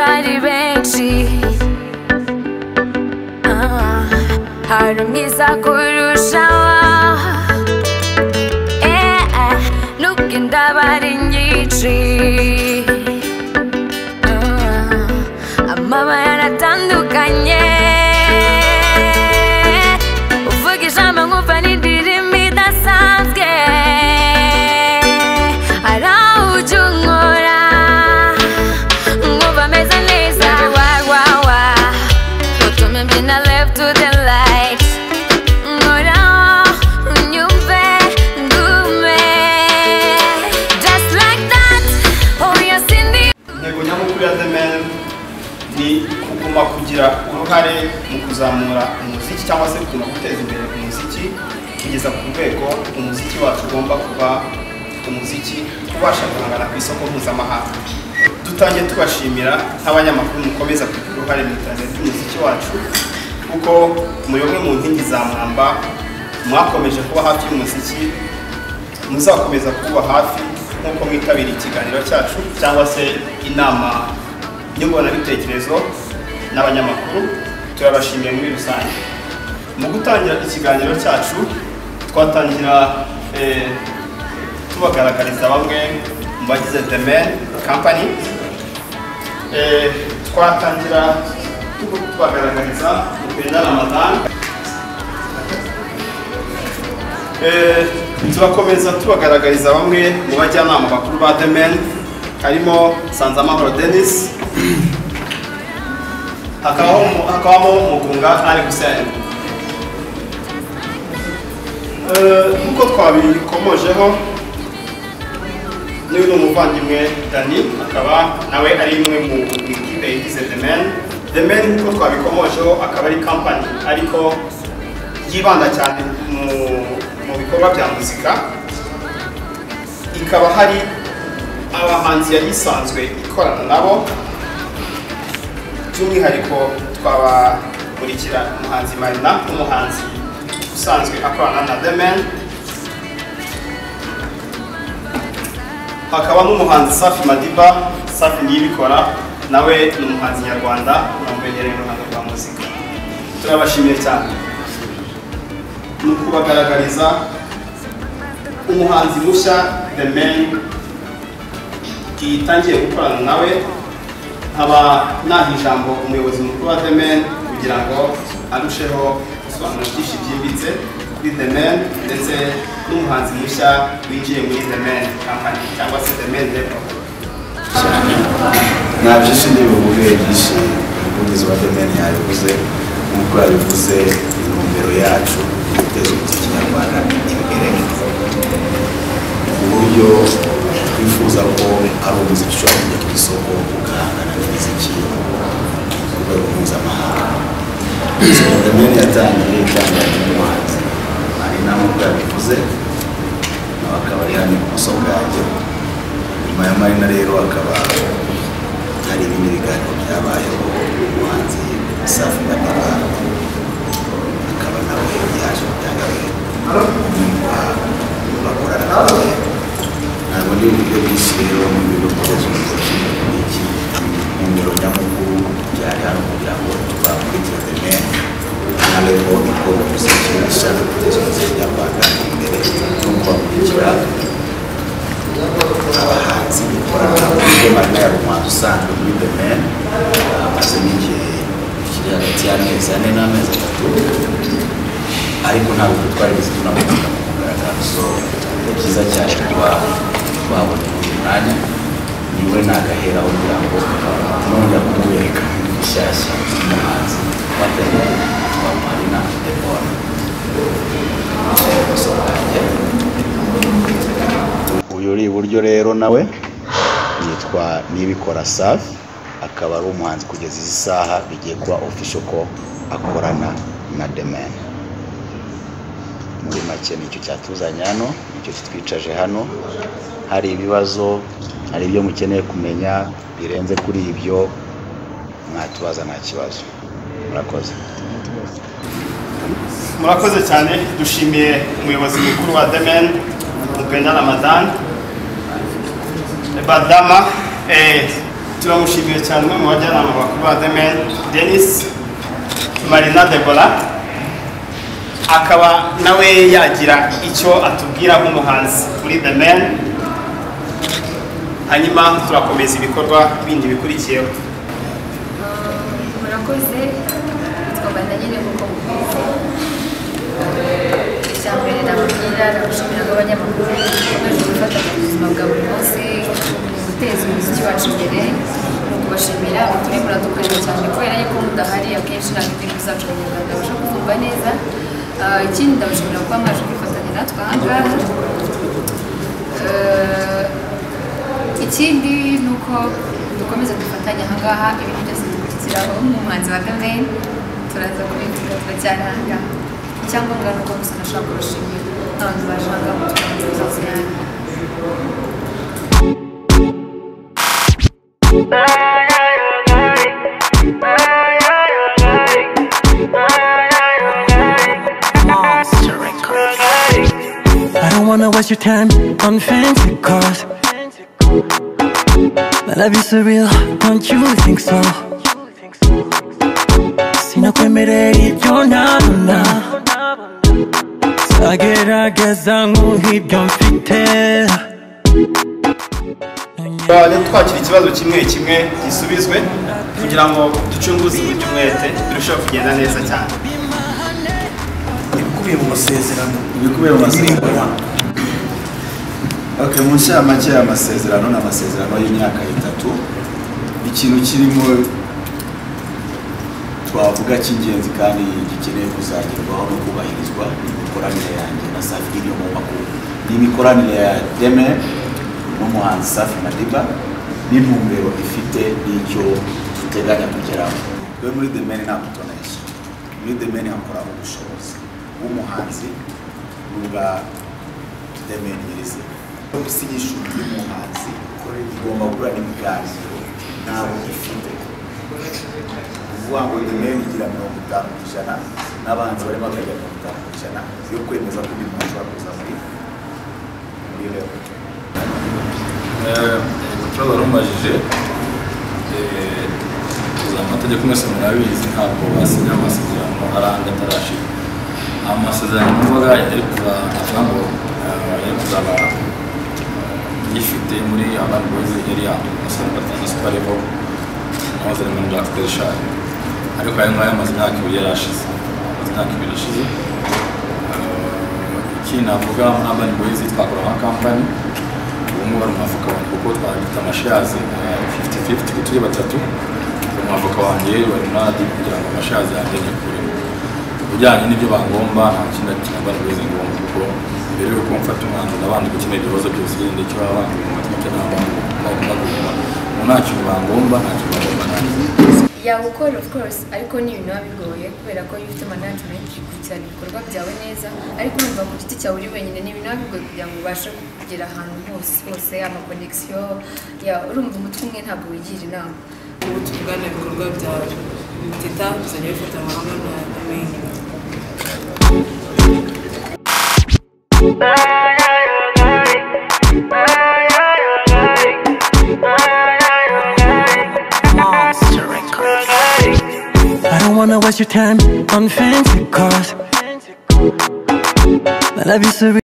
Abeza ari benshi, hari umwiza kurushaho. Nubwo indabo ari nyinshi, amabara aratandukanye. Uvuga ijambo nkumva n'indirimbo idasanzwe. Hari aho ujya unkora nkumva meze neza. Wa wa wa, utume mbyina left to the right. Nkoraho unyumve ngume. Just like that, oh yes indeed. Intego nyamukuru ya The Man ni kuguma kugira uruhare mu kuzamura umuziki cyangwa se kuguma guteza imbere umuziki kugeza ku rwego umuziki wacu ugomba kuba umuziki ubasha guhangana ku isoko mpuzamahanga. Dutangiye tubashimira nk'abanyamakuru mukomeza kugira uruhare mu iterambere ry'umuziki wacu, kuko muri bamwe mu nkingi za mwamba mwakomeje kuba hafi y'umuziki, muzakomeza kuba hafi nk'uko mwitabiriye ikiganiro cyacu cyangwa se inama nyunguranabitekerezo n'abanyamakuru. Turabashimiye muri rusange. Mu gutangira ikiganiro cyacu twatangira tubagaragariza bamwe mu bagize The Man Company. Twatangira tubagaragariza Mupenda Ramadan. Turakomeza tubagaragariza bamwe mu bajyanama bakuru ba The Man, harimo Sanzamahoro Denis, hakabamo Mugunga Ali Hussein. Nk'uko twabikomojeho, n'uyu ni umuvandimwe Dani, akaba nawe ari umwe mu ikipe igize The Man. The Man nk'uko twabikomojeho akaba ari company ariko yibanda cyane mu bikorwa bya muzika, ikaba hari abahanzi yari isanzwe ikorana nabo. By'umwihariko twabamurikira umuhanzi Marina, umuhanzi usanzwe akorana na The Man, hakaba n'umuhanzi Safi Madiba. Safi Niyibikora nawe ni umuhanzi nyarwanda uramumenyereye mu ruhando rwa muzika. Turabashimiye cyane. Ni ukubagaragariza umuhanzi mushya The Man itangiye gukorana nawe, nkaba naha ijambo umuyobozi mukuru wa The Man kugira ngo arusheho gusobanura byinshi byimbitse kuri The Man ndetse n'umuhanzi mushya winjiye muri The Man Company cyangwa se The Man Label. Cyane nta byinshi ndibuvuge, byinshi umuvugizi wa The Man yabivuze. Nk'uko yabivuze, intumbero yacu ni guteza umuziki nyarwanda imbere ku buryo twifuza ko ari umuziki ushobora kujya ku isoko ugahangana n'imiziki ku rwego mpuzamahanga. So, The Man yatangiye itangira n'umuhanzi Marina nk'uko yabivuze, nawe akaba ari hano ibumoso bwanjye. Nyuma ya Marina rero hakaba hari ibindi biganiro byabayeho, umuhanzi Safi Madiba akaba nawe yaje gutanga umwe mu bakorana nawe. Ntabwo ndi buvuge byinshi rero mu bintu guteza umuziki n'iki intumbero nyamukuru byari hano kugira ngo tubamurikire The Man nka label ikora umuziki ishaka guteza umuziki nyarwanda imbere no kubamurikira abahanzi bikorana nabo. Kuko Marina yari umuhanzi usanzwe muri The Man, amaze n'igihe kiri hagati y'amezi 4 n'amezi 3, ariko ntabwo twarigeze tunamubona ku mugaragaro. So ni byiza cyane kuba twabonye uyu mwanya, niwe nagaheraho kugira ngo nongera kumwereka bishyashya umuhanzi wa The Man wa Marina Deborah. Yicaye ibumoso bwanjye. Uyu uri iburyo rero nawe yitwa Niyibikora Safi, akaba ari umuhanzi kugeza izi saha bigiye kuba official ko akorana na The Man. Muri make nicyo cyatuzanye hano, nicyo kitwicaje hano. Hari ibibazo, hari ibyo mukeneye kumenya birenze kuri ibyo, mwatubaza nta kibazo. Murakoze. Murakoze cyane. Dushimiye umuyobozi mukuru wa The Man Mupenda Ramadan Badama. Turamushimiye cyane umwe mu bajyanama bakuru ba The Man, Denis Marina Deborah, akaba nawe yagira icyo atubwira nk'umuhanzi muri The Man, hanyuma turakomeza ibikorwa bindi bikurikiyeho. Murakoze. Twabana nyine nk'uko mubizi. Icya mbere nababwira, nagushimira nk'abanyamakuru bakomeje gufatanya mu buzima bwa buri munsi mu guteza umuziki wacu imbere, ni ukubashimira. Turi muradukorera cyane kubera yuko mudahari akenshi ntabwo indirimbo zacu abanyarwanda babasha kuzumva neza. Ikindi ndabashimira kuba mwaje kwifatanya natwe aha ngaha. Ikindi ni uko dukomeza dufatanye aha ngaha, ibintu byose dukurikiraho nk'umuhanzi wa The Man turaza kubivuga turacyari aha ngaha. Icyangombwa ni uko gusa nashaka kubashimira n'abantu baje aha ngaha mutuganiriza ibibazo yanyu. I don't wanna waste your time on fancy cars. My love is surreal, don't you think so? Sinakwemerera ibyo ntabona, nzagerageza nkuhe ibyo mfite. Twajya twakira ikibazo kimwe kimwe gisubizwe kugira ngo ducunguze uburyo umwete birusheho kugenda neza cyane. Ibikubiye mu masezerano. Ibikubiye mu masezerano. Okay, mu ncamake y'amasezerano ni amasezerano y'imyaka 3. Ikintu kirimo twavuga cy'ingenzi kandi gikeneye kuzagerwaho no kubahirizwa ni imikoranire yanjye na Safi iri mu makuru. Ni imikoranire ya The Man n'umuhanzi Safi Madiba n'intumbero ifite n'icyo duteganya kugeraho. Twe muri The Man nta kutonesha. Muri The Man hakora ubushobozi bw'umuhanzi n'ubwa The Man nyirizina. Gusinyisha undi muhanzi igomba guhura n'ibiganiro ntabwo ifite. Kuvuga ngo The Man igira 50% n'abahanzi barimo bakagira 50% yo kwemeza ko undi muntu ashobora kuza muri level. Ikibazo warumubajije, amategeko mwese murabizi ntabwo basinya amasezerano aranga atarashira. Amasezerano numvaga yari kuzaba yifite muri Urban Boys yari amasezerano na Super Level amasezerano muri Black Star, ariko ayo ngayo amaze imyaka 2 yarashize, amaze imyaka 2 ashize. Ikindi navuga muri Urban Boys twakora nka company, ubu ngubu ari umwavoka wanjye kuko twari amashares 50-50 turi batatu. Umwavoka wanjye wari muri ADB kugira ngo amashares yanjye nyakuremo. Ujyanye n'ibyo bangomba nta kindi kintu Urban Boys ngomba, kuko mbere yuko mfata umwanzuro ndabanje gukemura ibibazo byose ndetse baba bangomba amategeko n'abangomba kuguma nta kintu bangomba, nta kintu bangomba nanjye. Yawukora of course, ariko ni ibintu biba bigoye kubera ko iyo ufite management ikurikirana ibikorwa byawe neza, ariko urumva ku giti cyawe uri wenyine ni ibintu biba bigoye kugira ngo ubashe kugera ahantu hose hose, ama connection ya urumva umutwe umwe ntabwo wigira inama. Ubu tuvugana ibikorwa bya Teta bizajya bifata amahanga na Main. I don't wanna waste your time on fancy cars. My love is surreal.